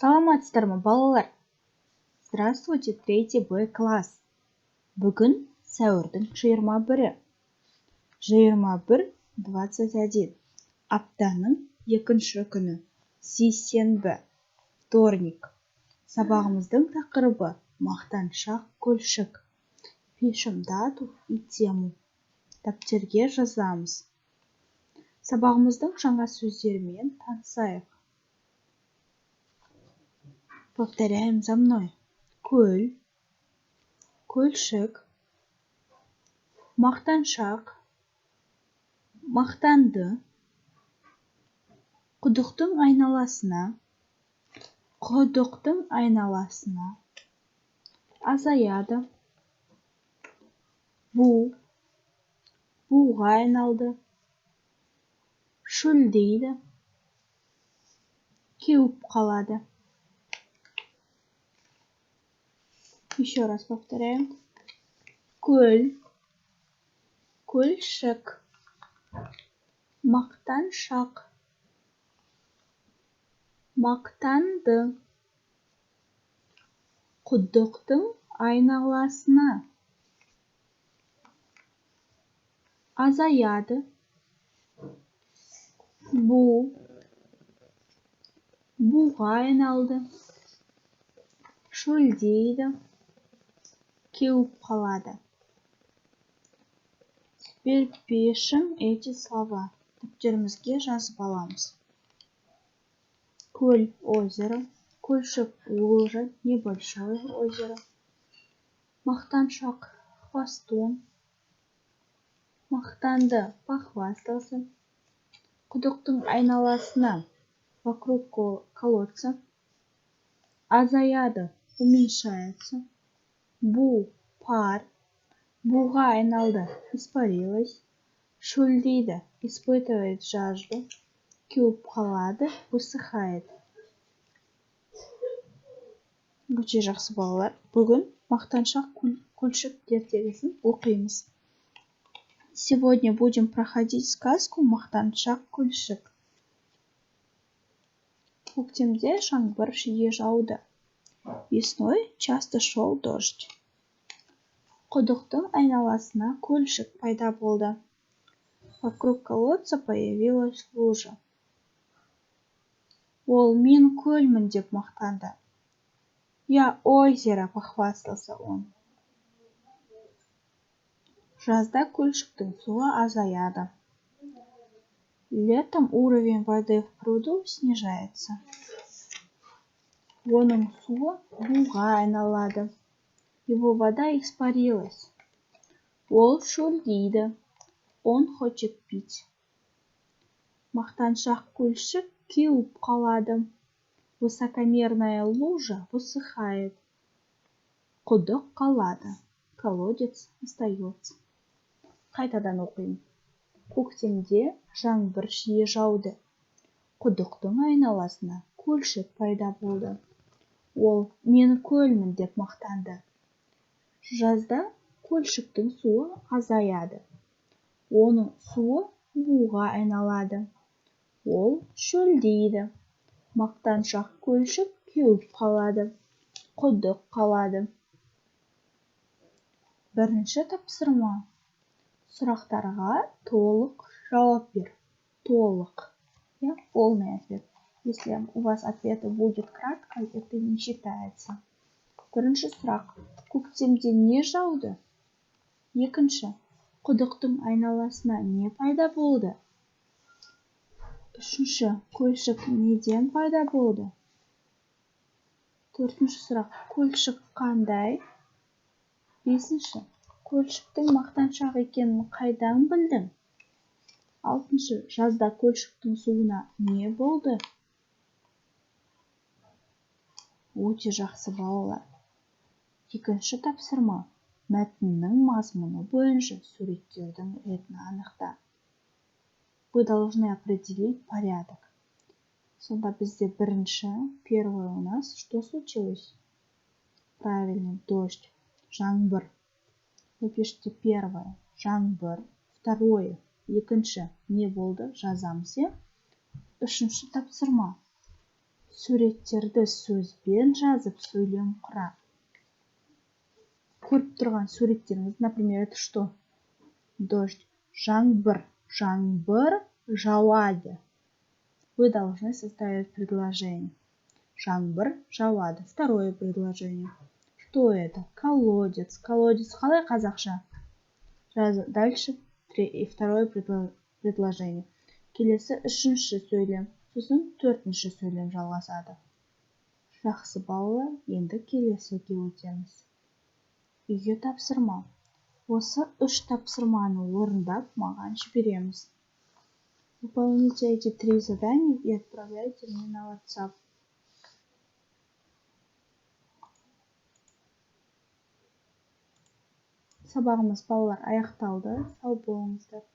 Саламатсыздар ма, балалар? Здравствуйте, третий Б класс! Бүгін сәуірдің 21-і. 21, 21. Аптаның екінші күні. Сейсенбі. Вторник. Сабағымыздың тақырыбы: мақтаншақ көлшік. Пишем дату и тему. Дәптерге жазамыз. Сабағымыздың жаңа сөздерімен танысайық. Повторяем за мной. Көл, көлшік, мақтаншақ, мақтанды, құдықтың айналасына, құдықтың айналасына, азаяды, бу, буға айналды, шөлдейді, кеуіп қалады. Еще раз повторяем. Көл, көлшік, мақтаншақ, мақтанды, құдықтың айналасына, азаяды, бу, буға айналды, шөлдейді, кеуіп қалады. Теперь пишем эти слова. Дәптерімізге жазып аламыз. Көл – озеро, көлшік – лужа, небольшое озеро, мақтаншақ – хвастун, мақтанды – похвастался, құдықтың айналасына – вокруг колодца, азаяды – уменьшается, бу – пар, буға айналды – испарилась, шөлдейді – испытывает жажду, кеуіп қалады – высыхает. Өте жақсы, балалар. Бүгін «Мақтаншақ көлшік» ертегісін оқимыз. Сегодня будем проходить сказку «Мақтаншақ көлшік». Көктемде жаңбыр жиі жауды. Весной часто шел дождь. Құдықтың айналасына көлшік пайда болды. Вокруг колодца появилась лужа. Ол «Мен көлмін» деп мақтанды. «Я озеро», – похвастался он. Жазда көлшіктің суы азаяды. Летом уровень воды в пруду снижается. Оның суы буға айналады. Его вода испарилась. Ол шөлдейді. Он хочет пить. Мақтаншақ көлшік кеуіп қалады. Высокомерная лужа высыхает. Құдық қалады. Колодец остается. Қайтадан оқимын. Көктемде жаңбыр жиі жауды. Құдықтың айналасына көлшік пайда болды. Ол «Мен көлмін» деп мақтанды. Жазда көлшіктің суы азаяды. Оның суы буға айналады. Ол шөлдейді. Мақтаншақ көлшік кеуіп қалады. Құдық қалады. Бірінші тапсырма. Сұрақтарға толық жауап бер. Толық. Иә, полный ответ. Если у вас ответы будет кратко, это не считается. Бірінші сұрақ: көктемде не жауды? Екінші: құдықтың айналасына не пайда болды? Үшінші: көлшік неден пайда болды? Төртінші сұрақ: көлшік қандай? Бесінші: көлшіктің мақтаншақ екенін қайдан білдің? Алтыншы: жазда көлшіктің суына не болды? Өте жақсы, балалар. Екінші тапсырма: мәтіннің мазмұны бойынша суреттердің ретін анықта. Вы должны определить порядок. Сонда бізде бірінші, первое, у нас что случилось? Правильно, дождь, жаңбыр. Вы пишете первое – жаңбыр. Второе, екінші, не болды, жазамыз, иә. Үшінші тапсырма. Суреттерді сөзбен жазып, сөйлем құра. Көріп тұрған суреттеріңіз, например, это что? Дождь. Жаңбыр. Жаңбыр жауады. Вы должны составить предложение. Жаңбыр жауады. Второе предложение. Что это? Колодец. Колодец қалай қазақша? Дальше второе предложение. Келесі үшінші сөйлем, сосын төртінші сөйлем жалғасады. Жақсы, балалар, енді келесіге өтеміз. Үйге тапсырма. Осы үш тапсырманы орындап, маған жібереміз. Выполните эти три задания и отправляйте мне на WhatsApp. Сабағымыз, балалар, аяқталды. Сау болыңыздар.